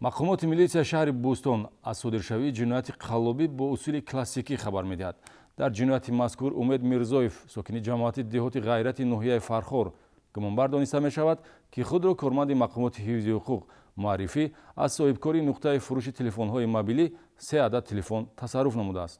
Мақомоти милитсия шаҳри Бӯстон аз содиршавии ҷинояти қаллобӣ бо усули классикӣ хабар медиҳад. Дар ҷинояти мазкур Умед Мирзоев, сокини ҷамоати деҳоти Ғайрати ноҳияи Фархор, гумонбар дониста мешавад, ки худро корманди мақомоти ҳифзи ҳуқуқ муаррифӣ, аз соҳибкори нуқтаи фурӯши телефонҳои мобилӣ се адад телефон тасарруф намудааст.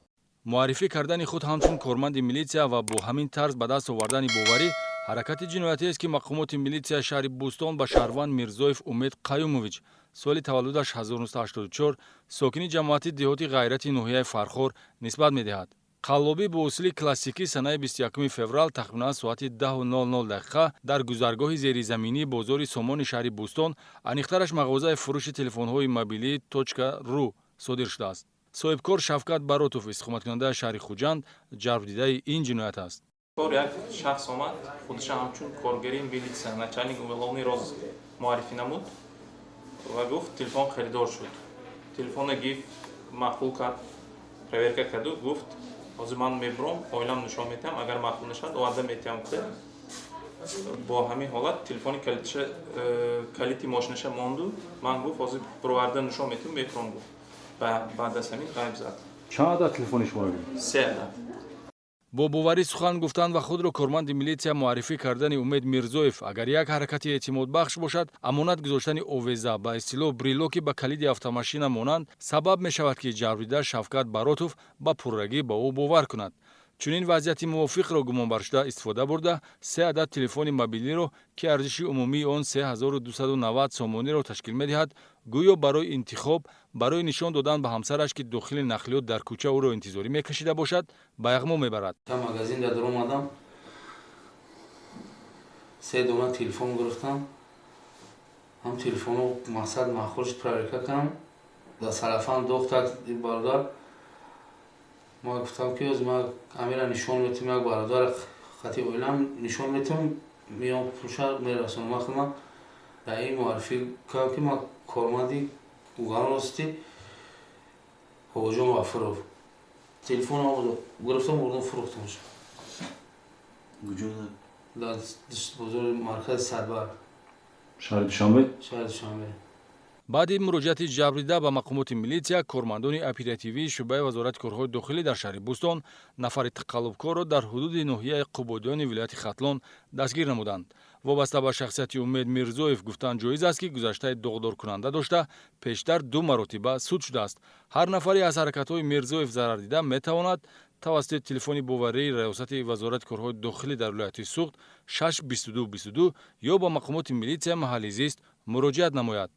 Муаррифӣ кардани худ ҳамчун корманди милитсия ва бо ҳамин тарз ба даст овардани боварӣ ҳаракати ҷиноятиест, ки мақомоти милитсияи шаҳри Бӯстон ба шаҳрванд Мирзоев Умед Қаюмович, соли таваллудаш 1984, сокини ҷамоати деҳоти Ғайрати ноҳияи Фархор нисбат медиҳад. Қаллобӣ бо усули классикӣ санаи 21 феврал тахминан соати 10:00 дақиқа дар гузаргоҳи зеризаминии бозори Сомони шаҳри Бӯстон, аниқтараш мағозаи фурӯши телефонҳои мобилии Точка ру, содир шудааст. Соҳибкор Шавкат Баротов, истиқоматкунандаи шаҳри Хуҷанд, ҷалбдидаи ин ҷиноят аст. Кор як шахс омад, худша ҳамчун коргари милитсия, начальник уголовный розыск муаррифӣ намуд ва гуфт, телефон харидор шуд. Телефона гифт, маъқул кард, проверка карду гуфт: «Ҳозир ман мебурам, оилам нишон метиҳам, агар маъқул нашавад, оварда метиҳам», гуфта. Бо ҳамин ҳолат телефони калитша, калити мошинаша монду, ман гуфт, ҳозир бироварда нишон метиҳам, мефуром, гуфт. Баъд аз ҳамин ғайб зад. Чанд адад телефони шуморо гирифт? Се адад. Бо боварӣ сухан гуфтан ва худро корманди милитсия муаррифӣ кардани Умед Мирзоев агар як ҳаракати эътимодбахш бошад, амонат гузоштани овеза, ба истилоҳ брелоки ба калиди автомашина монанд, сабаб мешавад, ки ҷалбдида Шавкат Баротов ба пуррагӣ ба ӯ бовар кунад. Чунин вазъияти мувофиқро гумонбаршуда истифода бурда, се адад телефони мобилиро, ки арзиши умумии он 3290 сомониро ташкил медиҳад, гӯё барои интихоб, барои нишон додан ба ҳамсараш, ки дохили нақлиёт дар кӯча ӯро интизорӣ мекашида бошад, ба яғмо мебарад. Та магазин да даромадам, се дона телефон гирифтам. Ҳам телефоно мақсад маъқул шуд, проверка кардам, дар салафан дохтак бародар. Ма гуфтам, ки оз ма амира нишон метим, як бародар хати оилам нишон метим, меом, пулша мерасонам. Вақт ма дар ин муаррифӣ кардам, ки ма корманди уголовный розыски Бобоҷон Ғафуров. Телефон гирифтам, бурдам, фурӯхтамш. Куҷо? Дар бозори маркази Садбар. Шаҳри Душанбе? Шаҳри Душанбе. Баъди муроҷиати ҷабрдида ба мақомоти милитсия, кормандони оперативии шӯъбаи Вазорати корҳои дохилӣ дар шаҳри Бӯстон нафари тақаллубкорро дар ҳудуди ноҳияи Қубодиёни вилояти Хатлон дастгир намуданд. Вобаста ба шахсияти Умед Мирзоев гуфтан ҷоиз аст, ки гузаштаи доғдоркунанда дошта, пештар ду маротиба суд шудааст. Ҳар нафаре аз ҳаракатҳои Мирзоев зарардида метавонад тавассути телефони боварии Раёсати Вазорати корҳои дохилӣ дар вилояти Суғд 6 22 22 ё ба мақомоти милитсияи маҳаллӣ зист муроҷиат намояд.